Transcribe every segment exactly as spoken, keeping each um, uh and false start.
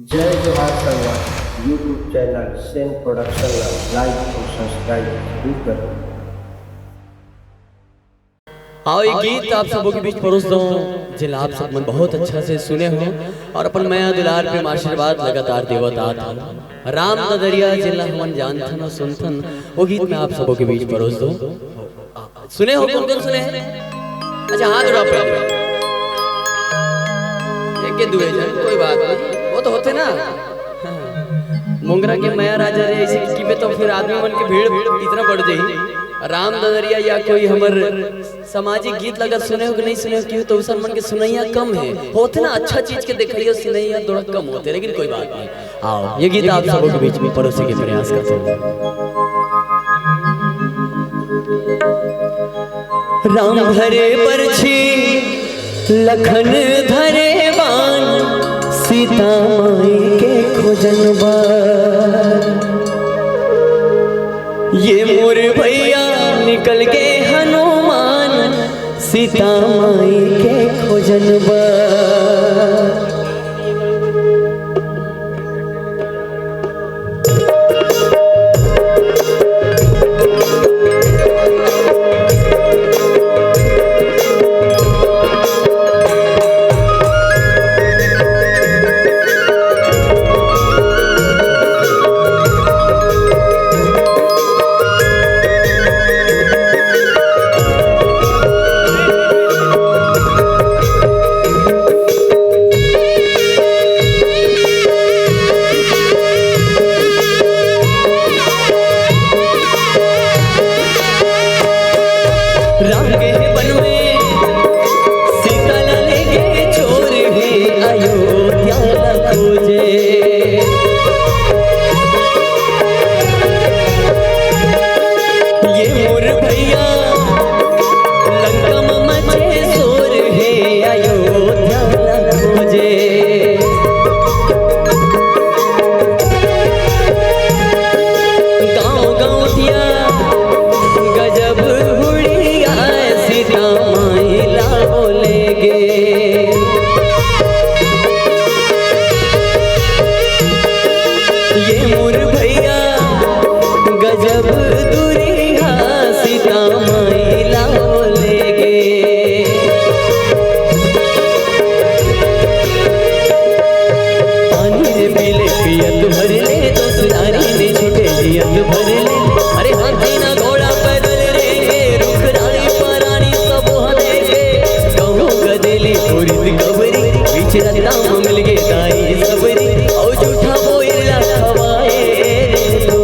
जय जोहार संगवारी, YouTube चैनल सेन प्रोडक्शन ला लाइक अउ सब्सक्राइब जरूर करो। आओ, ये गीत आप सबो के बीच परोस दो, जेला आप सब मन बहुत अच्छा से सुने हो और अपन मया दुलार प्रेम आशीर्वाद लगातार देवत आत हो। राम ददरिया जेला हमन जानथन और सुनथन, वो गीत मैं आप सबो के बीच परोस दो। सुने हो, कौन कौन सुने हैं? अच्छा, हाथ उठा पहले। एक के दुए जन, कोई बात नहीं, वो तो होथे ना। मोंगरा के मया राजा रे, ऐसे किबे तो फिर आदमी मन के भीड़ इतना बढ़ जाही। राम ददरिया या कोई हमर सामाजिक गीत लगत सुने हो कि नहीं सुने हो, क्यों तो उसन मन के सुनैया कम है, होथे ना, अच्छा चीज के देखैया सुनैया थोड़ा कम होथे, लेकिन कोई बात नहीं। आओ, ये गीत आप सबों के बीच में परोसे के प्रयास करता हूँ। राम धरे बरछी, लखन धरे बान, सीता माई के खोजन बर। ये मोर भैया निकल गे हनुमान, सीता माई के खोजन बर। राम गे हे वन में, सीता ला लेगे छोर हे, अयोध्या ला खोजे। ये मोर भैया लंका म मचे शोर हे, अयोध्या ला खोजे। गाँव गाँव दिया गजब हुड़िया, सीता माई ला बोले गे। ये मोर भैया गजब दुरिहा, सीता माई ला बोले गे। पानी रे पीले पियत भर ले, दोसरारी ने छूटे जियत भर ले। अरे हाथी ना घोड़ा पैदल रेंगे, रुख राई परानी सब हने के। कहूँ गदेली उरिद कबरी, बीच रद्दा म मिल गे दाई सबरी। औ जूठा बोइला खवाए रे तो।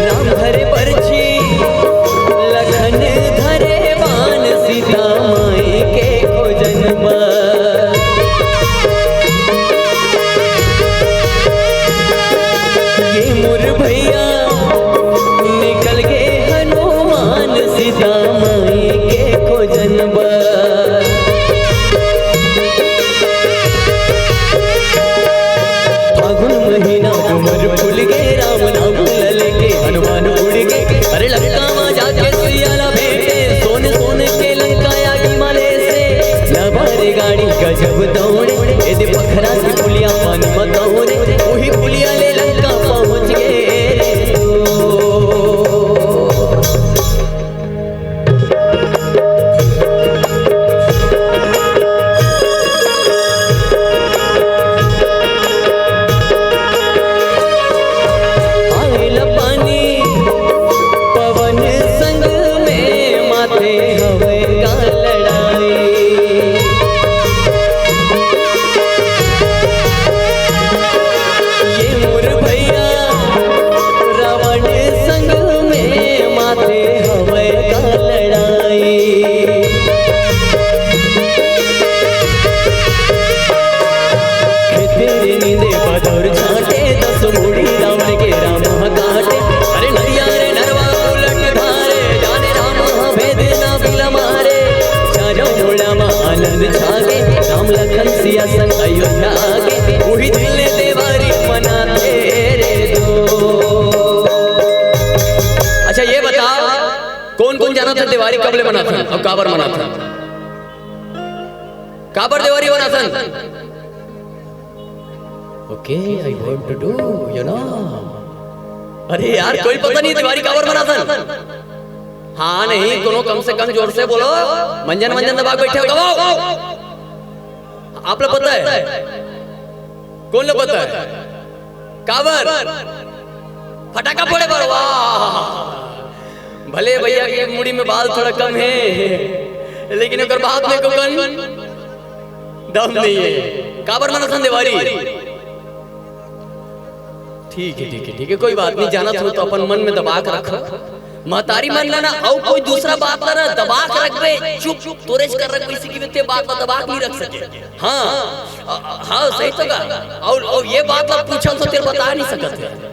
राम धरे बरछी, लखन धरे बान, सीता माई के खोजन बर। ये मोर भैया निकल गे हनुमान, सीता माई के खोजन बर। फागुन महीना डूमर फूल गे, राम नाम ल लेके हनुमान उड़ गे। अरे लंका म जाके सिया ला भेंटे, सोन सोन के लंका आगी म ले से। नवारी गाड़ी गजब दौड़े, एदे पखरा के पुलिया पानी म दौड़े, उही पुलिया ले लंका पहुँच गे। जानत हन देवारी कब ले मनाथन अउ काबर मनाथन? काबर देवारी मनाथन? Okay, I want to do, you know. अरे यार, कोई पता नहीं देवारी काबर मनाथन? हाँ नहीं, कोनो कम से कम जोर से बोलो। मंजन मंजन दबा के बैठे हो, गवाओ। आप लोग पता है? कौन लोग पता है? काबर? फटाका फोड़े बर। वाह, भले भैया के मुड़ी में बाल थोड़ा कम है, लेकिन ओकर बाप में कोकन दम नहीं है। काबर मनाथन देवारी? ठीक है, ठीक है, ठीक है, कोई बात नहीं। जानत हो तो अपन मन में दबा के रखो। महतारी मन ला ना, अउ कोई दूसरा बात ला ना दबा के रखबे, चुप, चुप, तोरेच कर रखबे, इसी की ते बात ला दबा के नहीं रख सके। हाँ, अ, अ, हाँ, सही तो कहा। अउ, अउ ये बात ला पूछन तो तेरे बता नहीं सकत है।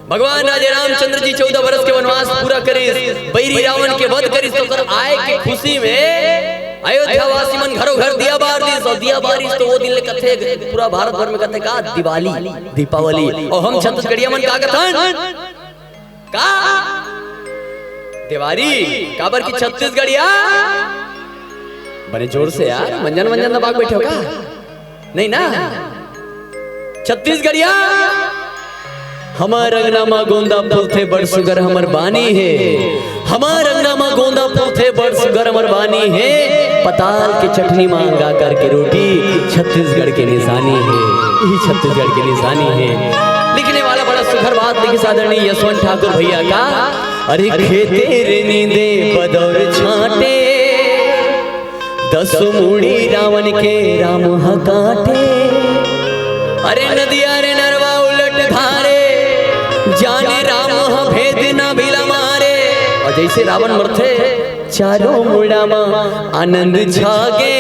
भगवान राजे रामचंद्र जी चौदह बरस के वनवास पूरा करिस, बैरी रावण के वध करिस, तो ओकर आए के खुशी में अयोध्या वासी मन घरों घर दिया बार दिस, अउ दिया बारिस तो वो दिन ले कथे, पूरा भारत भर में कथे का दिवाली, दीपावली। अउ हम छत्तीसगढ़िया मन का कथन? का? देवारी, काबर की छत्तीसगढ़िया? बने जोर से यार, मंजन मंजन दबा के बैठे हो का? नहीं ना? छत्तीसगढ़िया, हमर अंगना मा गोंदा फूलथे, बड़ सुगर हमर बानी हे। हमर अंगना मा गोंदा फूलथे, बड़ सुगर हमर बानी हे। पताल के चटनी मा अंगा करके रोटी, छत्तीसगढ़ के निशानी हे, यही छत्तीसगढ़ के निशानी हे। लिखने वाला बड़ा सुघर बात लिखिस आदरणीय यशवंत ठाकुर भैया का। अरे खेते रे नींदे बदौर छांटे, दस मुड़ी रावण के राम ह काटे। अरे नदिया रे नरवा उलट धारे, जाने राम ह भेद ना बिला मारे। अउ जइसे रावण मरथे, चारों मुड़ा मा आनंद छागे।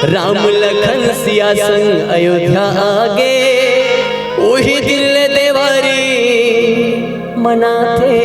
राम लखन सिया संग अयोध्या आगे, उही दिन ले देवारी मनाथे।